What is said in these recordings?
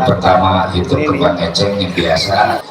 pertama itu ke Bang Eceng yang biasa.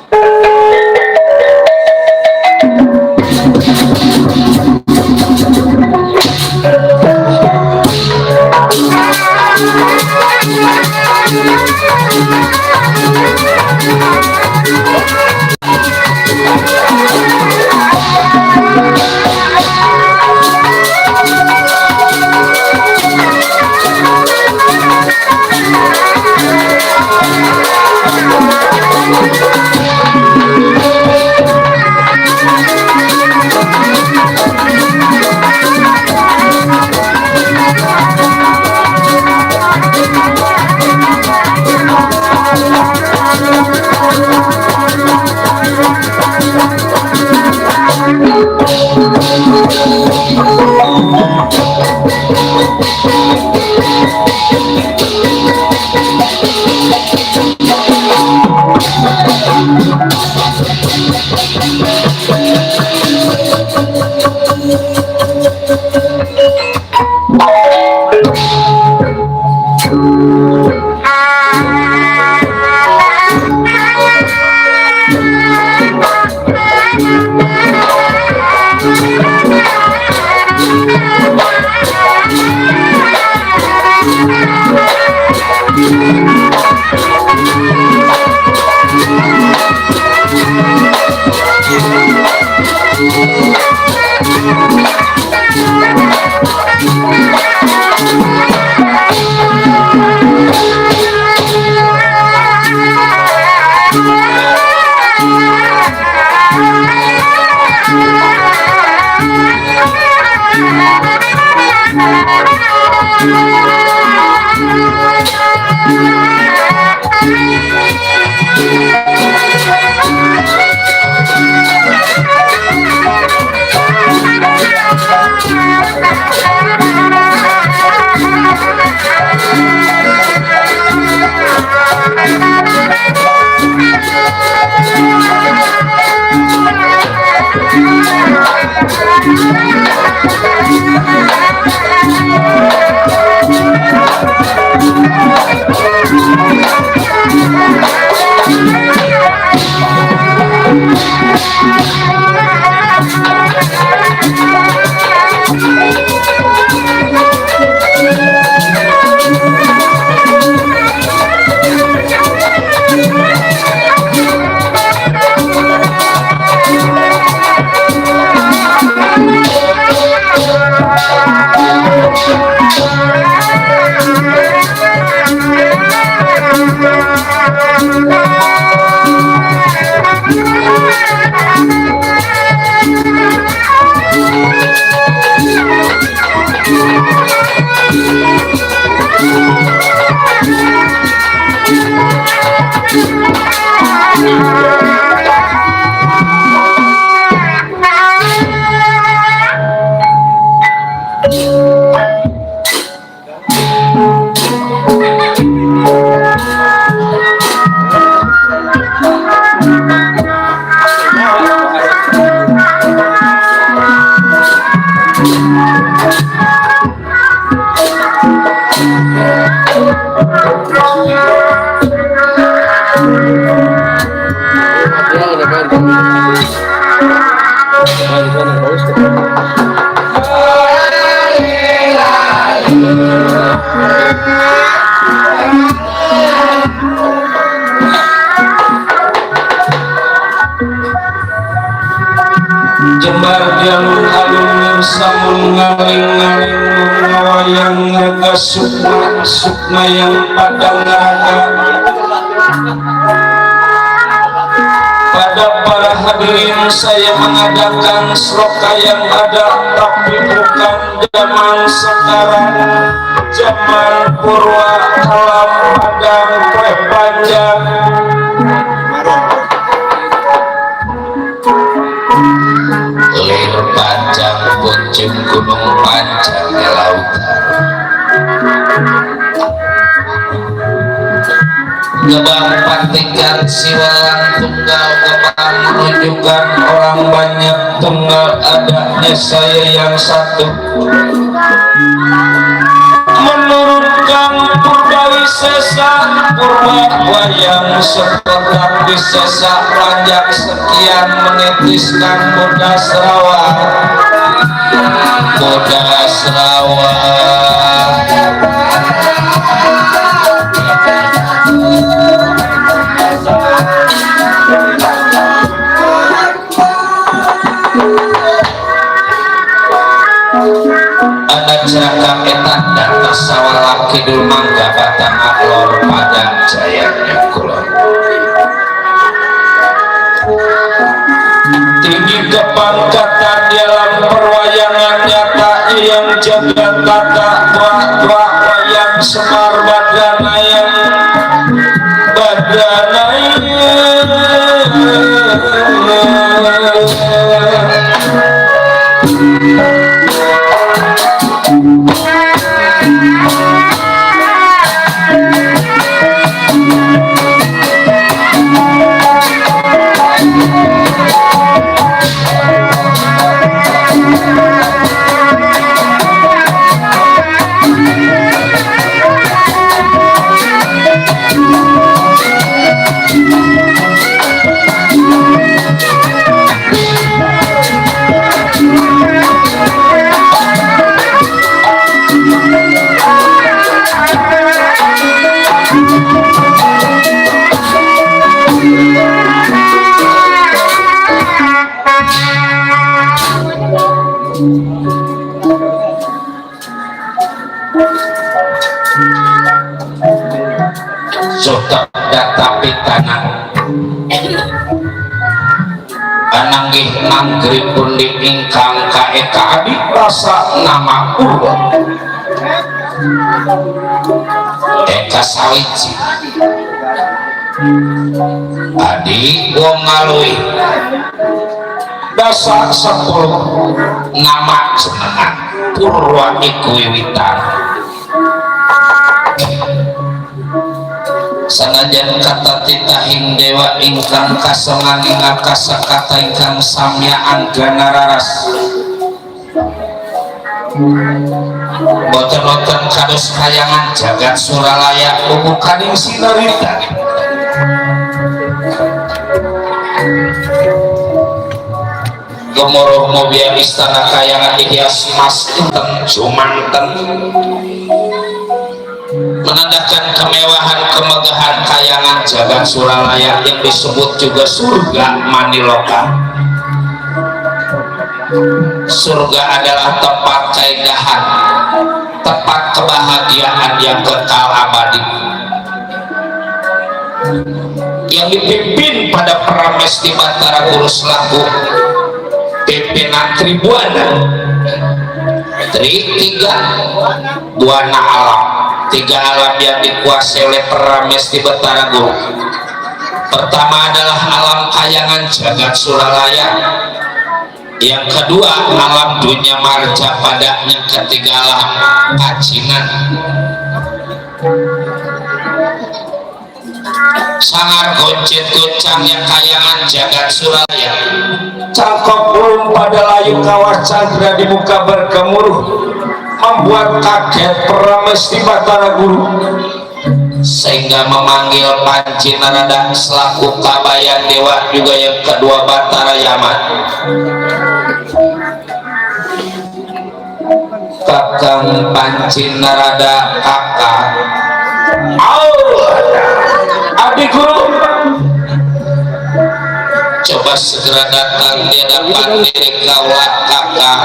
Jembar jalur alun samun ngaling-ngaling ngawayang ngaga sukma yang padang ngaga. Pada para hadirin saya mengadakan seroka yang ada tapi bukan zaman sekarang, zaman purwa alam padang panjang. Lir panjang puncung gunung panjang lautan. Gebang patikan siwalan tunggal, gebang menunjukkan orang banyak tunggal, adanya saya yang satu. Menurut ingkang purba wisesa purba wayang sekotak wisesa ranjak sekian menitiskan Buddha Srawa anak ceraka etan dan tasawala kidul mangga batang alor pada jayanya kulon tinggi kepangkatan dalam perwayangan nyata yang jaga tata tua wayang semar badanaya sotak data pitana ananggih nanggri pundi ingkang kaeka adi rasa nama Purwa eka sawiji adi wong ngalui dasa 10 nama jenengan Purwa iku wiwitan sanajan kata titahing dewa ingkang kasongan ngakasa kata ingkang samyaan ganararas boten-boten kados kayangan jagat Suralaya ubu kading sinarita gemuruh mobil istana kayangan dihias mas enten jumanten menandakan kemewahan kemegahan kayangan jagat Suralaya yang disebut juga surga Maniloka. Surga adalah tempat keindahan, tempat kebahagiaan yang kekal abadi yang dipimpin pada Pramesti Batara Guru selaku pimpinan Tribuana tiga buana alam, tiga alam yang dikuasai oleh Pramesti Batara Guru. Pertama adalah alam kayangan jagat Suralaya, yang kedua alam dunia marja padanya, ketiga alam kacinan. Sangar goncet goncangnya kayangan jagat Suralaya, cangkok burung pada layu kawah candra di muka bergemuruh, membuat kaget Pramesti Batara Guru sehingga memanggil Panci Narada selaku kabayan dewa juga yang kedua Batara Yaman. Kakang Panci Narada kakak adik guru coba segera datang di hadapan diri kaulah kakak.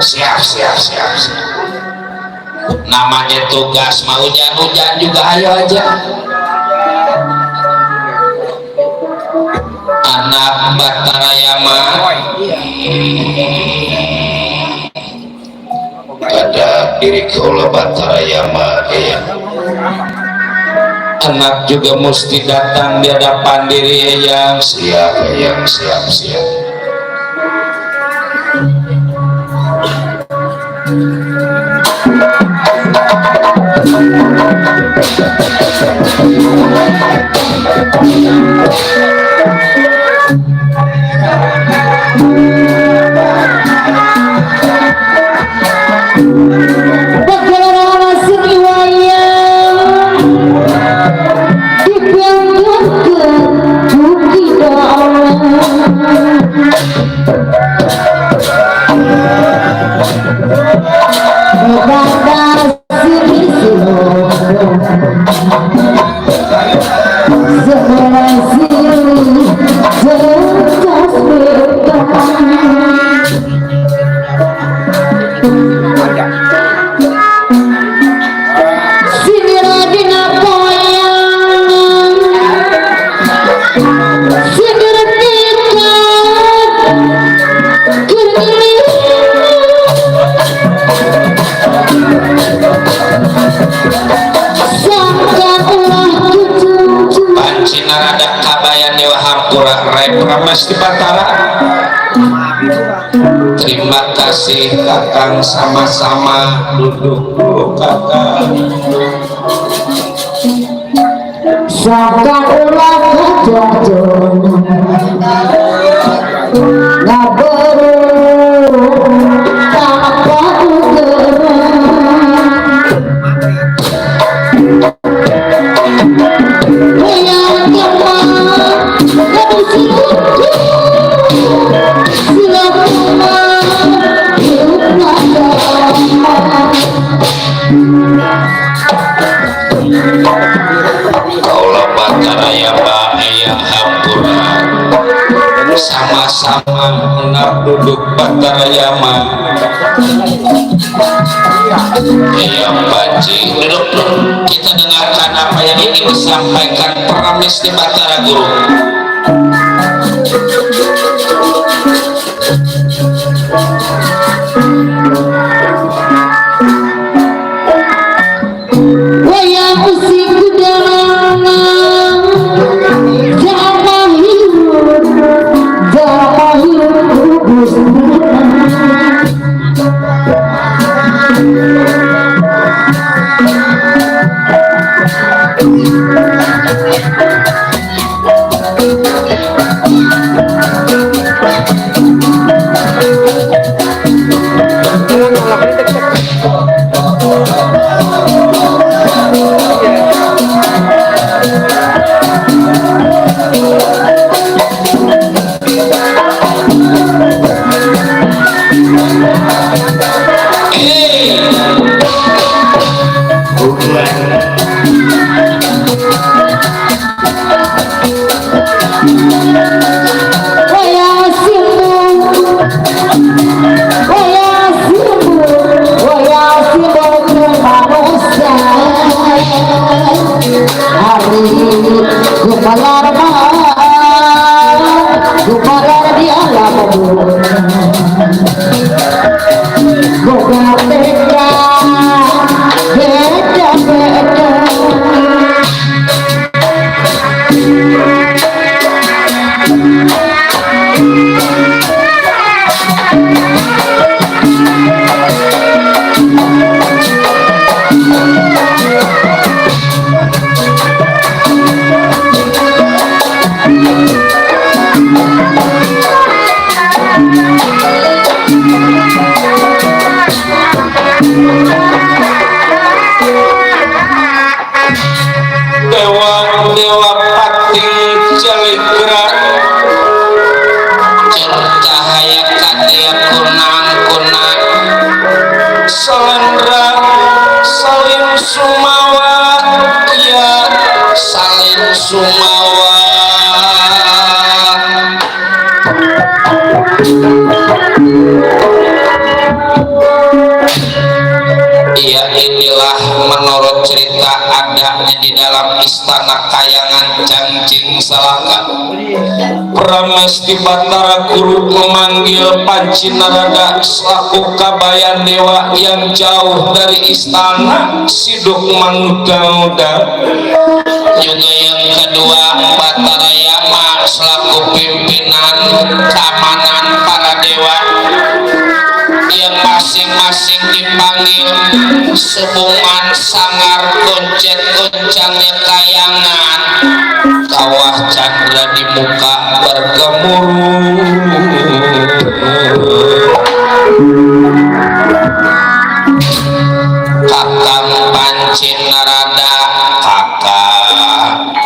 Siap namanya tugas mau hujan-hujan juga ayo aja. Anak Batara Yaman ada diri kaulah Batara Yaman ya. Anak juga mesti datang di hadapan diri yang siap. Bagaimana nasib Pasti Batara. Terima kasih Kakang, sama-sama duduk dulu Kakang. Sakang ulah kejadian ngaberu tanpa Kaulah Batara ya Mbak Ayah Hampura, sama-sama benar duduk Batara Yama. Iya Pak Ji, duduk dulu. Kita dengarkan apa yang ingin disampaikan Pramis di Batara Guru. Dewa pating caligra cahaya kadia kunang-kunang selendra saling sumawa ya saling sumawa. Ya inilah menurut cerita adanya di dalam istana Kayangan Cangcing Salaka. Prames di Batara Guru memanggil Panci Narada selaku kabayan dewa yang jauh dari istana Siduk Mangga. Juga yang kedua Batara Yama selaku pimpinan keamanan para dewa yang masing-masing dipanggil sebungan sangar gonceng-goncangnya kayangan kawah candra di muka bergemuruh. Kakang Panci Narada, kakak,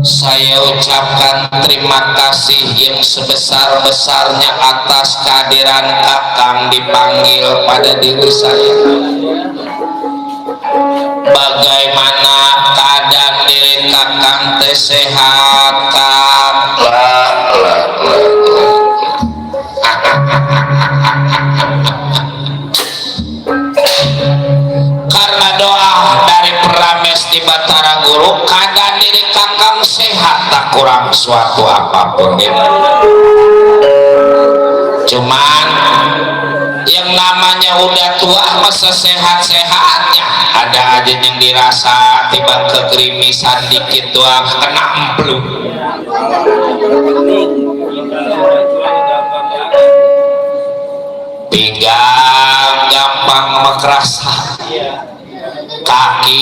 saya ucapkan terima kasih yang sebesar-besarnya atas kehadiran Kakang dipanggil pada diri saya. Bagaimana keadaan diri Kakang teh sehat Kang. Karena doa dari Prames di Batara Guru, keadaan diri Kakang sehat, tak kurang suatu apapun gitu. Cuman yang namanya udah tua masa sehat-sehatnya ada aja yang dirasa tiba kegerimisan dikit doang kena emplu. Pinggang gampang mekerasa, kaki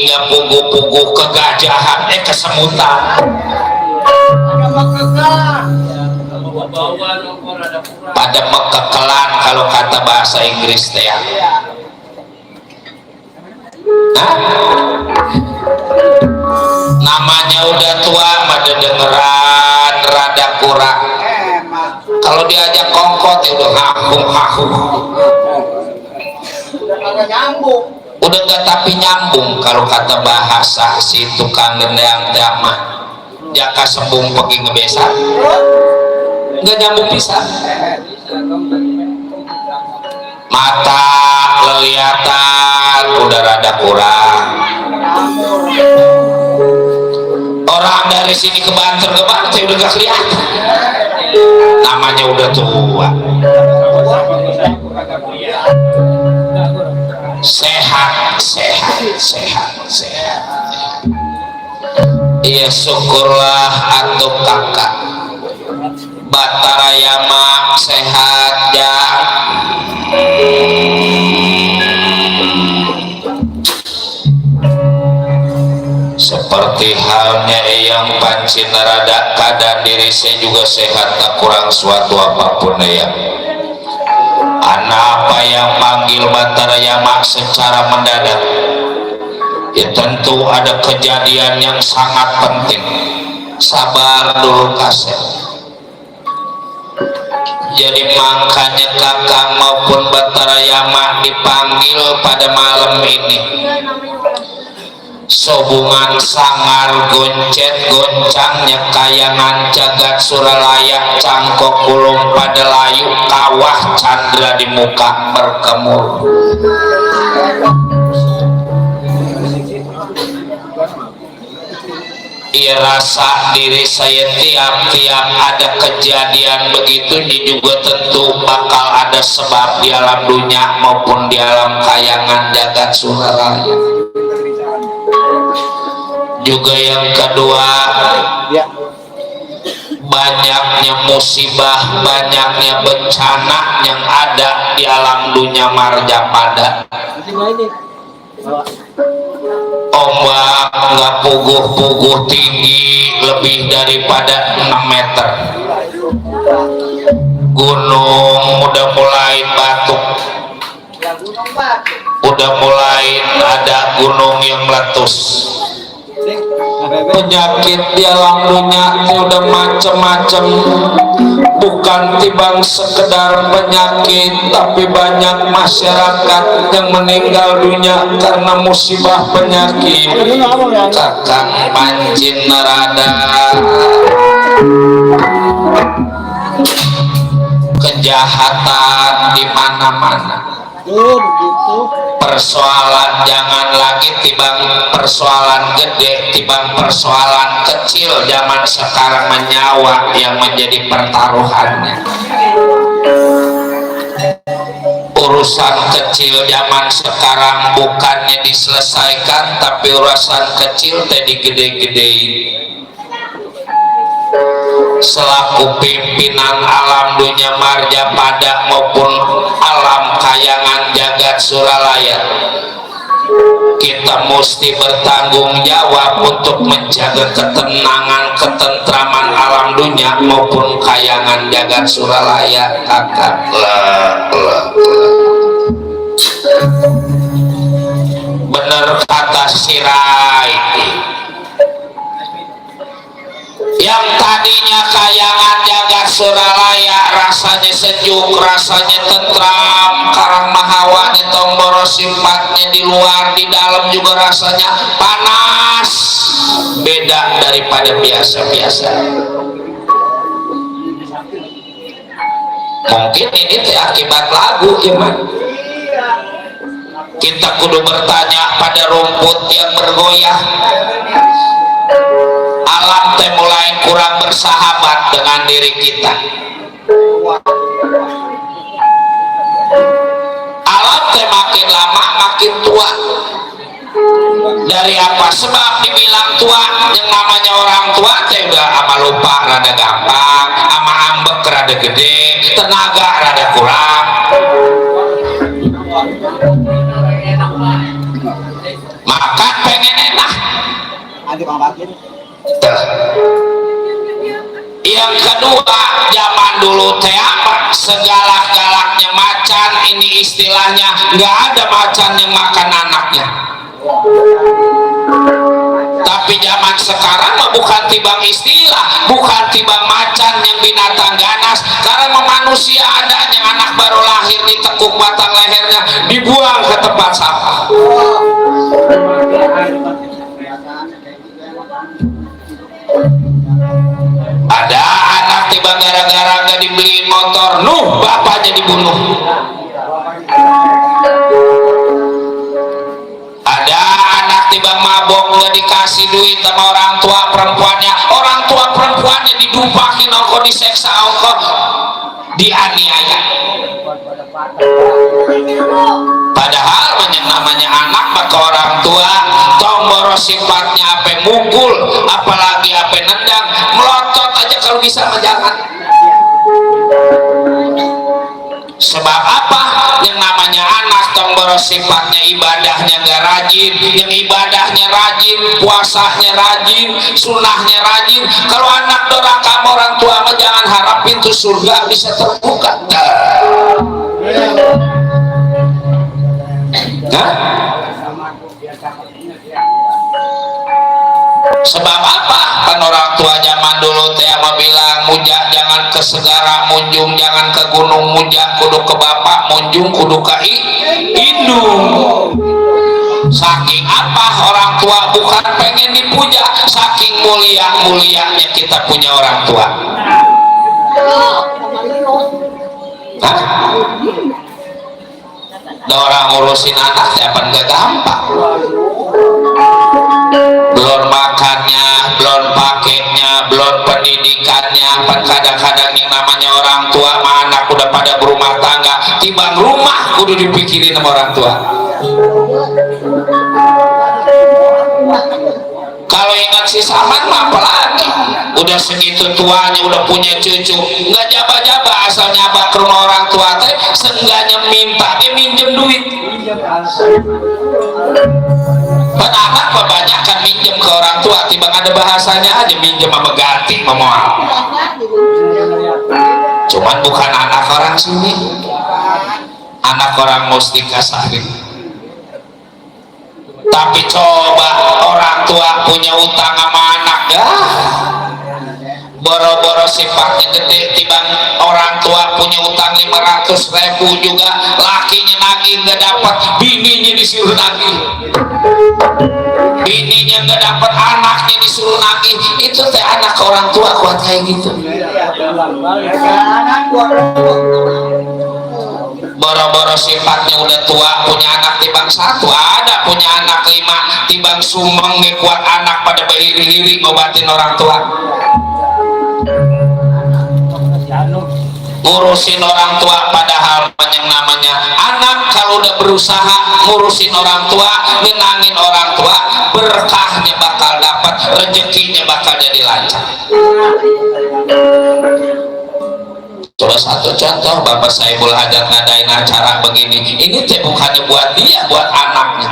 nggak puguh-puguh kegajahan kesemutan. Pada mekekelan kalau kata bahasa Inggris teh ya. Namanya udah tua pada dengeran rada kurang. Kalau diajak kongkot udah ngahung-ngahung. Udah nggak tapi nyambung kalau kata bahasa si tukang gendang teh mah. Jaka sembung pergi ngebesan. Nggak nyambung pisan. Mata lelihatan udah rada kurang. Orang dari sini ke Banten udah gak kelihatan. Namanya udah tua. Sehat. Iya syukurlah atuh kakak. Batara Yama sehat ya. Seperti halnya yang pancin rada keadaan diri saya juga sehat, tak kurang suatu apapun ya. Anak apa yang panggil Batara Yama secara mendadak? Ya tentu ada kejadian yang sangat penting. Sabar dulu kasih. Jadi makanya Kakang maupun Batara Yama dipanggil pada malam ini. Sobungan sangar goncet goncangnya kayangan jagat suralaya cangkok kulung pada layu kawah candra di muka berkemur. Rasa diri saya tiap-tiap ada kejadian begitu ini juga tentu bakal ada sebab di alam dunia maupun di alam kayangan jagat suralaya. Juga yang kedua, banyaknya musibah, banyaknya bencana yang ada di alam dunia marjapada. Ombak nggak puguh-puguh tinggi lebih daripada 6 meter. Gunung udah mulai batuk, udah mulai ada gunung yang meletus. Penyakit di alam dunia udah macem-macem, bukan tibang sekedar penyakit, tapi banyak masyarakat yang meninggal dunia karena musibah penyakit. Kakang pancin nerada kejahatan di mana-mana. Persoalan jangan lagi tibang persoalan gede, tibang persoalan kecil zaman sekarang menyawa yang menjadi pertaruhannya. Urusan kecil zaman sekarang bukannya diselesaikan, tapi urusan kecil tadi gede-gedein. Selaku pimpinan alam dunia marjapada maupun alam kayangan jagat suralaya, kita mesti bertanggung jawab untuk menjaga ketenangan ketentraman alam dunia maupun kayangan jagat suralaya. Kakak bener kata Sirai, yang tadinya kayangan jagat suralaya rasanya sejuk, rasanya tentram, karang mahawanya tomboro sifatnya di luar di dalam juga rasanya panas, beda daripada biasa-biasa. Mungkin ini akibat lagu iman. Kita kudu bertanya pada rumput yang bergoyah, alam teh mulai kurang bersahabat dengan diri kita. Alam teh makin lama makin tua. Dari apa sebab dibilang tua? Yang namanya orang tua teh udah ama lupa rada gampang, ama ambek rada gede, tenaga rada kurang. Makan pengen enak. Yang kedua, zaman dulu teh apa? Segalak-galaknya macan, ini istilahnya nggak ada macan yang makan anaknya. Tapi zaman sekarang mah bukan tibang istilah, bukan tibang macan yang binatang ganas. Karena manusia ada yang anak baru lahir ditekuk batang lehernya, dibuang ke tempat sampah. Ada anak tiba gara-gara gak dibeliin motor, nuh bapaknya dibunuh. Ada anak tiba mabok gak dikasih duit sama orang tua perempuannya didupakin ongko, diseksa ongko, dianiaya. Padahal yang namanya anak maka orang tua tomboro sifatnya apa mukul, apalagi apa nendang, melotot aja kalau bisa menjangan. Sebab apa? Yang namanya anak tomboro sifatnya ibadahnya gak rajin, yang ibadahnya rajin, puasanya rajin, sunnahnya rajin. Kalau anak doraka orang tua mah jangan harap pintu surga bisa terbuka. Sebab apa? Kan orang tua zaman dulu teh bilang mujak jangan ke segara munjung, jangan ke gunung mujak, kudu ke bapak munjung, kudu ke indung. Saking apa orang tua bukan pengen dipuja, saking mulianya kita punya orang tua. Orang ngurusin anak siapa gak gampang. Belum makannya, belum pakainya, belum pendidikannya. Kadang-kadang yang namanya orang tua mah anak udah pada berumah tangga, timbang rumah kudu dipikirin sama orang tua. Kalau ingat si Saman mah apalagi, udah segitu tuanya udah punya cucu, nggak jaba-jaba asal nyabak ke rumah orang tua teh, seenggaknya minta minjem duit. Anak kebanyakan minjem ke orang tua, tiba ada bahasanya aja minjem sama ganti memoal. Cuman bukan anak orang sini, anak orang Mustika Sari. Tapi coba orang tua punya utang sama anak, boro-boro sifatnya gede, tibang orang tua punya utang 500.000 juga, lakinya nagih gak dapat, bininya disuruh nagih, bininya gak dapat, anaknya disuruh nagih. Itu teh anak orang tua kuat kayak gitu. Boro-boro sifatnya udah tua, punya anak timbang 1, ada punya anak 5, timbang sumeng kuat anak pada beriri-iri ngobatin orang tua. Ngurusin orang tua, padahal yang namanya anak kalau udah berusaha ngurusin orang tua, nyenangin orang tua, berkahnya bakal dapat, rezekinya bakal jadi lancar. Coba satu contoh, Bapak Saibul Hajat ngadain acara begini, ini teh bukannya buat dia, buat anaknya.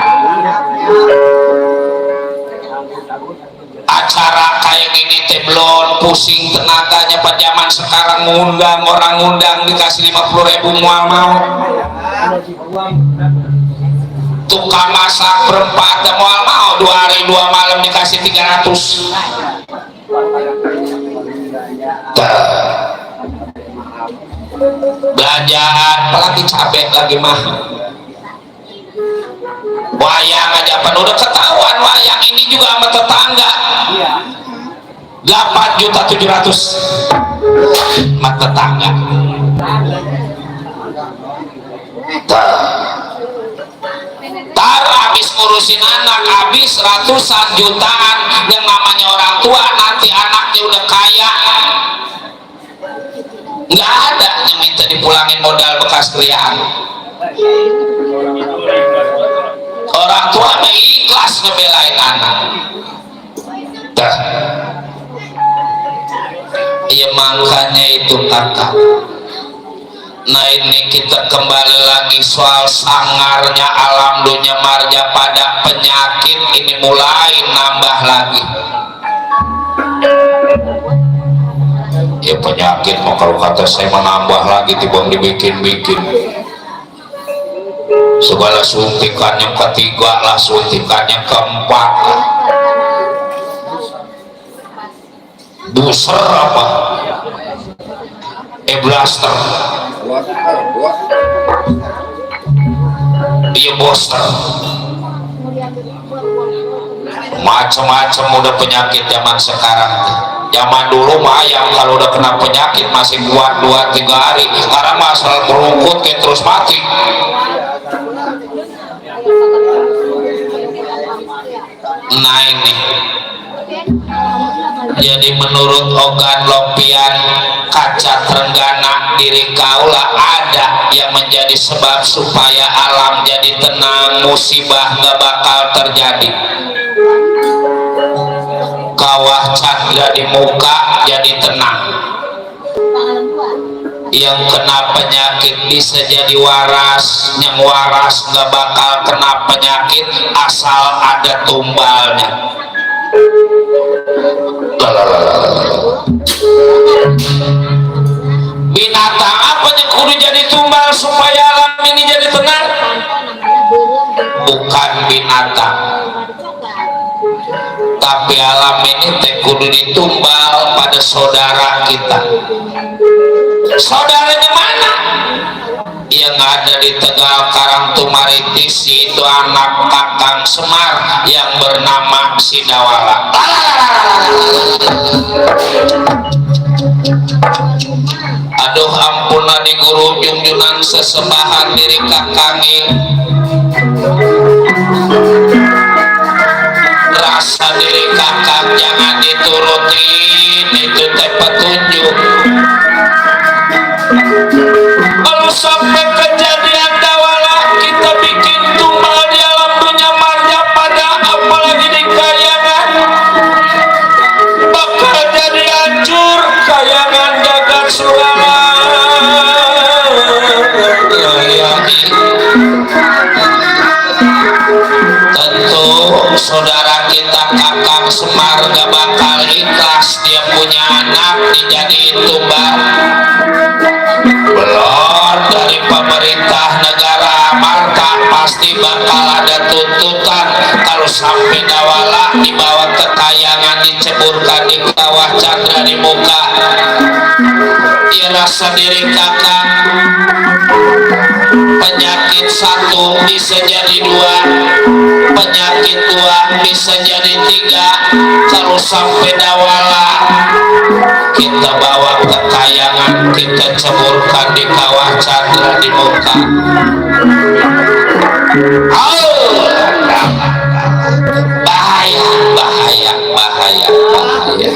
Acara kayak gini teh belum pusing tenaganya. Pada zaman sekarang ngundang, orang ngundang dikasih 50.000 mual mau. Tukang masak berempat mual mau 2 hari 2 malam dikasih 300. belanjaan apalagi cabai lagi mahal. Wayang aja pan udah ketahuan wayang ini juga sama tetangga 8.700.000 sama tetangga. Tar habis ngurusin anak habis ratusan jutaan yang namanya orang tua, nanti anaknya udah kaya nggak ada yang minta dipulangin modal bekas kriaan. Orang tua mah ikhlas ngebelain anak. Iya makanya itu kakak. Nah ini kita kembali lagi soal sangarnya alam dunia marja pada penyakit ini mulai nambah lagi. Ya penyakit mah kalau kata saya menambah lagi tiba dibikin-bikin. Segala suntikan yang ketiga lah, suntikan yang keempat lah. Booster apa? Blaster. Iya booster. Macam-macam udah penyakit zaman sekarang. Zaman dulu mah yang kalau udah kena penyakit masih kuat 2-3 hari. Sekarang masalah berungkut kayak terus mati. Nah ini jadi menurut Ogan Lopian kaca Trenggana diri kaula ada yang menjadi sebab supaya alam jadi tenang, musibah gak bakal terjadi. Kawah candra di muka jadi tenang. Yang kena penyakit bisa jadi waras, yang waras gak bakal kena penyakit asal ada tumbalnya. Binatang apa yang kudu jadi tumbal supaya alam ini jadi tenang? Bukan binatang, tapi alam ini teh kudu ditumbal pada saudara kita. Saudaranya mana? Yang ada di Tegal Karangtumaritis, itu anak Kakang Semar yang bernama Sidawala. Aduh ampun di guru junjunan sesembahan diri kakangi. Rasa diri kakak jangan diturutin, itu teh petunjuk. Kalau sampai kejadian dawala kita bikin tumbal di alam dunia marja pada apalagi di kayangan, bakal jadi hancur kayangan jagat surala. Tentu saudara kita Kakang Semar gak bakal ikhlas dia punya anak dijadiin tumbal. Belum dari pemerintah negara marka pasti bakal ada tuntutan kalau sampai dawala dibawa ke kayangan diceburkan di kawah candra di muka. Dia rasa diri kakak penyakit satu bisa jadi 2, penyakit 2 bisa jadi 3. Kalau sampai dawala kita bawa ke kayangan, kita ceburkan di kawah candra di muka. Bahaya, bahaya, bahaya, bahaya.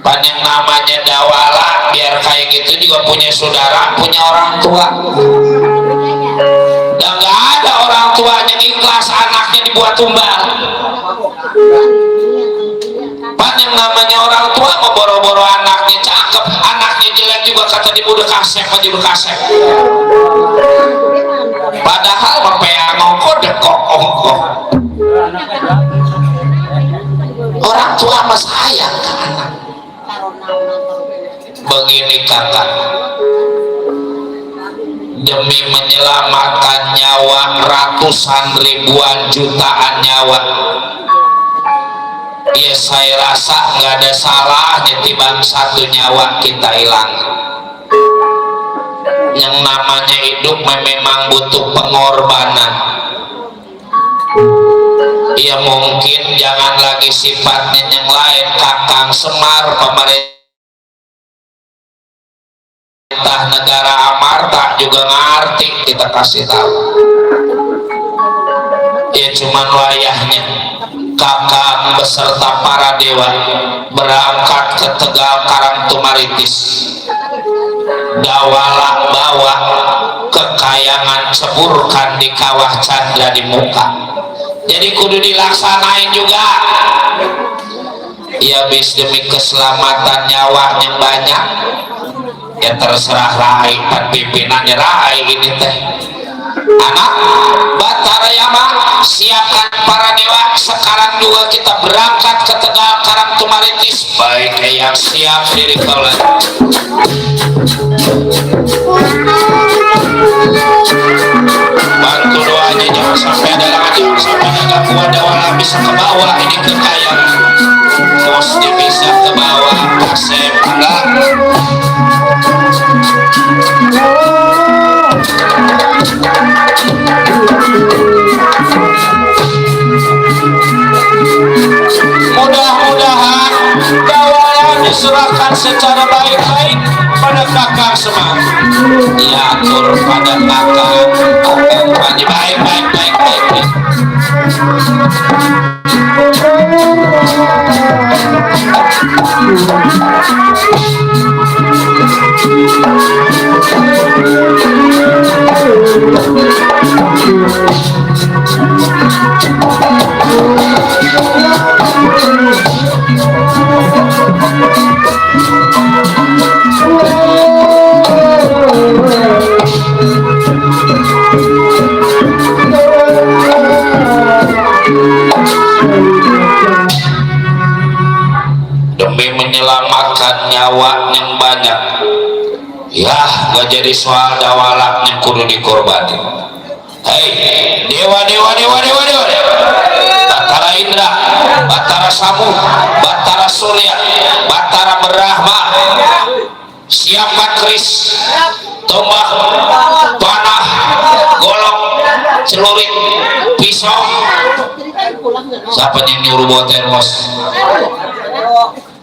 Pan yang namanya dawala biar kayak gitu juga punya saudara, punya orang tua. Dan gak ada orang tua yang ikhlas anaknya dibuat tumbal. Pan yang namanya orang tua mau boro-boro anaknya cakep, anaknya jelek juga kata di budak kasep, di budak kasep. Padahal mempeang ngongkok dekok ongkok. Orang tua mah sayang ke anak. Begini kakak, demi menyelamatkan nyawa ratusan ribuan jutaan nyawa, ia saya rasa nggak ada salahnya timbang satu nyawa kita hilang. Yang namanya hidup memang butuh pengorbanan. Ya mungkin jangan lagi sifatnya yang lain. Kakang Semar, pemerintah negara Amarta juga ngerti, kita kasih tahu. Ya cuman wayahnya Kakang beserta para dewa berangkat ke Tegal Karangtumaritis. Dawala bawa kekayangan ceburkan di kawah Candra di muka. Jadi kudu dilaksanain juga. Ya bis demi keselamatan nyawa yang banyak. Ya terserah Rai dan pimpinannya Rai ini teh. Anak Batara Yama, siapkan para dewa. Sekarang juga kita berangkat ke Tegal Karangtumaritis. Baik yang siap diri kaulah. Bantu doanya, jangan sampai ada lagi, jangan sampai ada gangguan dawala bisa ke bawah ini kekayaan. Mesti bisa ke bawah, kasep enggak. Mudah-mudahan dawala diserahkan secara baik-baik pada Kakang Semar. Diatur pada Kakang Pani baik. Demi menyelamatkan nyawa yang banyak, ya gak jadi soal dawalak yang kudu dikorbanin. Hei dewa, Batara Indra, Batara Samu, Batara Surya, Batara Brahma, siapkan keris, tombak, panah, golok, celurit, pisau. Siapa yang nyuruh bawa termos?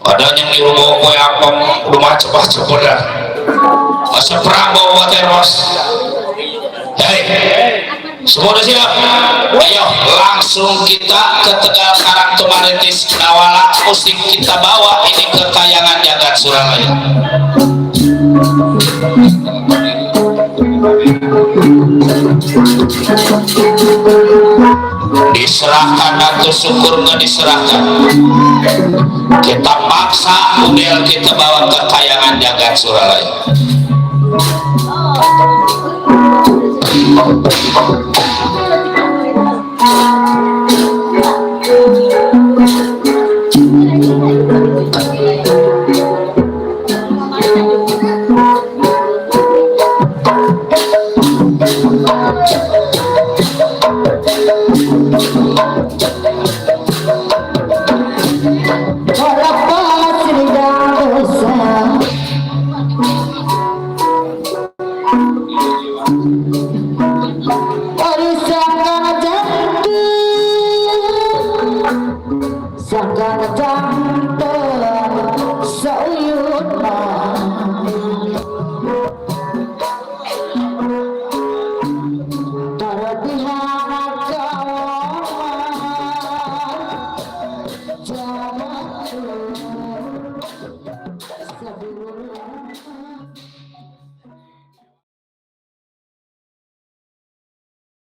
Ada yang nyuruh bawa kue apem, rumah cepat dah. Masa perang bawa termos. Hei, semua udah siap? Ayo langsung kita ke Tegal Karangtumaritis. Dawala mesti kita bawa ini kekayangan jagat Suralaya. Diserahkan atau syukur nggak diserahkan, kita paksa model kita bawa kekayangan jagat Suralaya. Sangkan jantung sayut